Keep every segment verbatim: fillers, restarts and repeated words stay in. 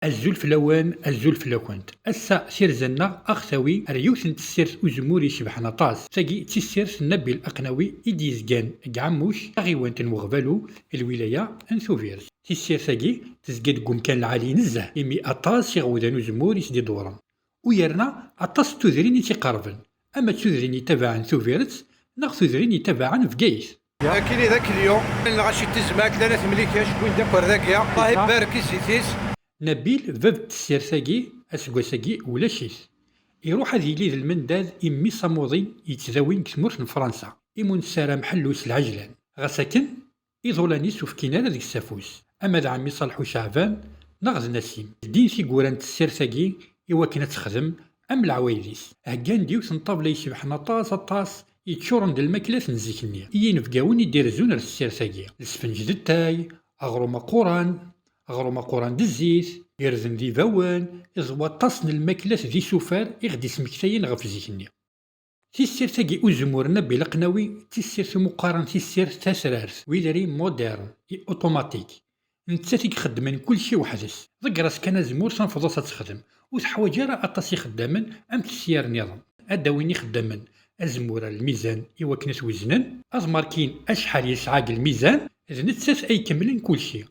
Azul fell-awen, azul fell-akent. Ass-a, tirza-nneɣ a ɣ-tawi ar yiwet n tessirt uzemmur icebḥen aṭas. Tagi d tissirt n Nabil Aqnawi i d-yezgan deg Ɛemmuc, taɣiwant n Weɣbalu, lwilaya n Tubiret. Tissirt-agi tezga deg umkan lɛali nezzeh, imi aṭas iɣewdan uzemmur i s-d-iḍewren. U yerna aṭas n tudrin i tt-iqerben, ama d tudrin yettabaɛen Tubiret neɣ tudrin yettabaɛen Bgayet. Akini d akelyu, lɣaci n tezmert, lana temlik, acewwin d akk ar dagi. Allah ibarek i zzit-is. Nabil, bab n tessirt-agi, aseggas-agi ulac-it. Iruḥ ad yili d lmendad i mmi-s amuḍin yettdawin deg tmurt n Fransa, imi ur nessaram ḥellu s lɛejlan. Ɣas akken, iḍulan-is ur fkin ara deg-s afus, ama d ɛemmi Ṣalḥu Ceɛban neɣ d Nasim. Ldin tiggura n tessirt-agi i wakken ad texdem am leɛwayed-is. Heggan-d yiwet n ṭṭabla icebḥen aṭas, aṭas, yeččuren d lmaklat n zik-nni, i yinebgawen i d-irezzun ar tessirt-agi. Lesfenǧ d ttay, aɣrum aquran, aɣrum aquran d zzit, irden d ibawen, d waṭas n lmaklat d isufar i ɣ-d-ismektayen ɣef zik-nni. Tissirt-agi uzemmur n Nabil Aqnawi d tissirt umi qqaren tissirt tasrart, huilerie moderne et automatique. Nettat i ixeddmen kulci weḥd-s. Ḍegger-as kan azemmur, tanfeḍ-as ad texdem. Ur teḥwaǧ ara aṭas ixeddamen am tessirt nniḍen. Ad d-awin ixeddamen azemmur ar lmizan i wakken ad t-weznen, ad markin acḥal yesɛa deg lmizan, d nettat ay ikemmlen kulci.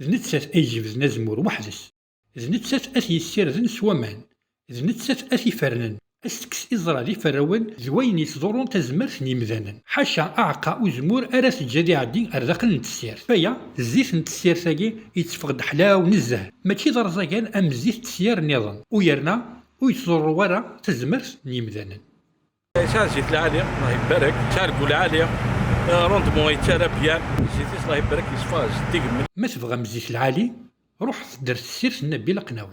D nettat ay ijebden azemmur weḥd-s. D nettat ad t-yessirden s waman. D nettat ad t-ifernen. Ad s-tekkes iẓra d iferrawen d wayen yettḍurrun tazmert n yimdanen. Ḥaca aɛeqqa uzemmur ara teǧǧ ad iɛeddi ar daxel n tessirt. Aya, zzit n tessirt-agi yetteffeɣ-d ḥlaw nezzeh. Mačči d arẓagan am zzit n tessirt nniḍen. U yerna, ur yettḍurru ara tazmert n yimdanen. Yesɛa zzit lɛali, Allah ibarek. Yesɛa rgul lɛali. Rendement yettara byan. Zzit-is, Allah ibarek, yeṣfa, zeddig. Ma tebɣam zzit lɛali, ruḥet-d ar tessirt n Nabil Aqnawi.